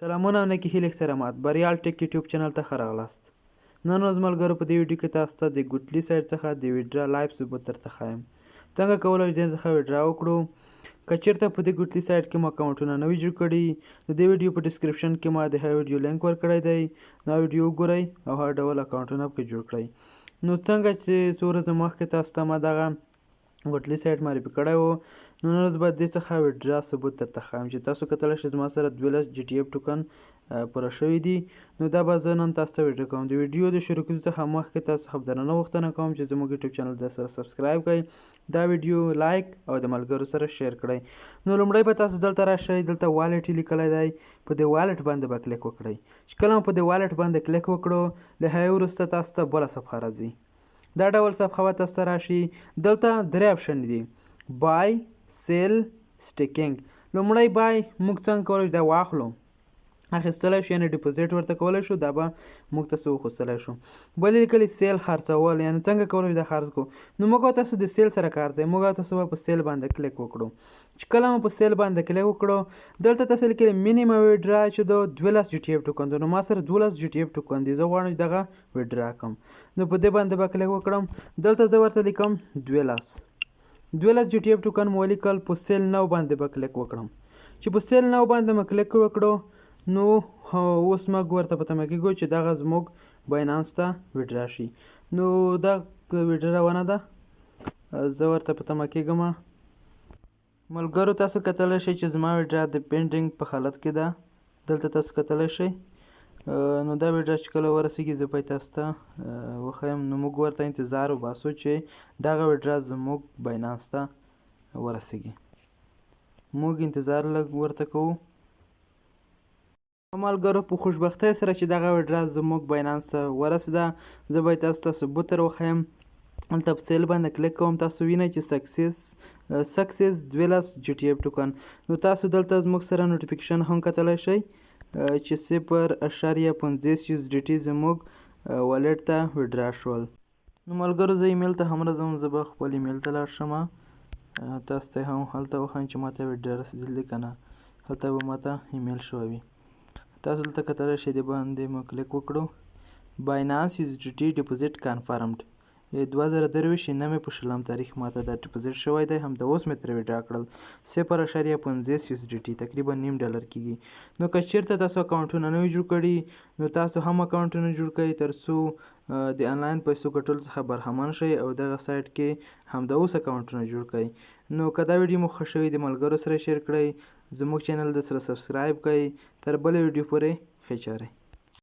سلامونه او نیکې هیلې احترامات بریال ټیک یوټیوب چینل ته ښه راغلاست. نن ورځ ملګرو په دې ویډیو کې تاسو ته د ګوټلي سایټ څخه د withdraw live ثبوت درته ښایم، څنګه کولی شو دې څخه withdraw وکړو. که چیرته په دې ګوټلي سایټ کې مو اکاونټونه نه وي جوړ کړي، د دې ویډیو په description کې ما د هغې ویډیو لینک ورکړی دی، دا ویډیو وګورئ او هر ډول اکاونټونه پکې جوړ کړئ. نو څنګه چې څو ورځې مخکې تاسو ته ما دغه ګوټلي سایټ معرفي کړی و، نو نن ورځ به دې څخه withdraw ثبوت درته ښایم چې تاسو کتلی شئ زما سره 12 جي ټي اف ټوکن پوره شوي دي. نو دا به زه نن تاسو ته ویډیو کوم. د ویډیو د شروع کېدو څخه مخکې تاسو څخه درنه غوښتنه کوم چې زموږ یوټیوب چینل در سره subscribe کړئ، دا ویډیو like او د ملګرو سره share کړئ. نو لومړی به تاسو دلته راشئ، دلته wallet یې لیکلی دی، په دې wallet باندې به کلیک وکړئ. چې کله مو په دې wallet باندې کلیک وکړو، له هغې وروسته تاسو ته بله صفحه راځي. دا ډول صفحه به تاسو ته راشي. دلته درې option دي، buy، sell، staking. لومړی buy، موږ څنګه کولی شو دا واخلو، اخیستلی شو، یعنې deposit ورته کولی شو، دا به موږ ته څه وخوستلی شو. بل یې لیکلي sell، خرڅول، یعنې څنګه کولی شو دا خرڅ کړو. نو موږ تاسو د sell سره کار دی، موږ تاسو به په sell باندې کلیک وکړو. چې کله مو په sell باندې کلیک وکړو، دلته تاسو لیکلي minimum withdraw چې د 12 جي ټي اف ټوکن دی. نو ما سره 12 جي ټي اف ټوکن دی، زه غواړم چې دغه withdraw کړم. نو په دې باندې به کلیک وکړم. دلته زه ورته لیکم 12 جي ټي اف ټوکن مو ولیکل. په sell now باندې به کلیک وکړم. چې په sell now باندې مو کلیک وکړو، نو اوس موږ ورته په تمه کېږو چې دغه زموږ باینانس ته withdraw شي. نو دا withdraw روانه ده، زه ورته په تمه کېږم. ملګرو تاسو کتلی شئ چې زما withdraw د pending په حالت کې ده، دلته تاسو کتلی شئ. نو دا withdraw چې کله ورسېږي زه به یې تاسو ته وښیم. نو موږ ورته انتظار وباسو چې دغه withdraw زموږ باینانس ته ورسېږي. موږ انتظار لږ ورته کوو. ملګرو په خوشبختۍ سره چې دغه withdraw زموږ باینانس ته ورسېده، زه به یې تاسو ته ثبوت در وښیم. دلته په sell باندې کلیک کوم، تاسو وینئ چې success 12 جي ټي اف ټوکن. نو تاسو دلته زموږ سره notification هم کتلی شئ چې 0.50 یو ډي ټي زموږ wallet ته withdraw شول. نو ملګرو زه ایمیل ته هم راځم، زه به خپل ایمیل ته لاړ شم، تاسو ته هم هلته وښیم چې ماته withdraw رسېدلې دی که نه. هلته به ماته ایمیل شوی وي. تاسو دلته کتلی شئ، دې باندې مو کلیک وکړو، باینانس یو ډي ټي deposit confirmed 2023 نهمې په 20 تاریخ ماته دا deposit شوی دی، همدا اوس مې ترې withdraw کړل. 0.50 یو ډي ټي تقریبا نیم ډالر کېږي. نو که چیرته تاسو اکاونټونه نه وي جوړ کړي، نو تاسو هم اکاونټونه جوړ کړئ تر څو د انلاین پیسو ګټلو څخه برخمن شئ او دغه سایټ کې همدا اوس اکاونټونه جوړ کړئ. نو که دا ویډیو مو خوښه شوې د ملګرو سره share کړئ، زموږ چینل د سره subscribe کړئ. تر بلې ویډیو پورې ښې چارې.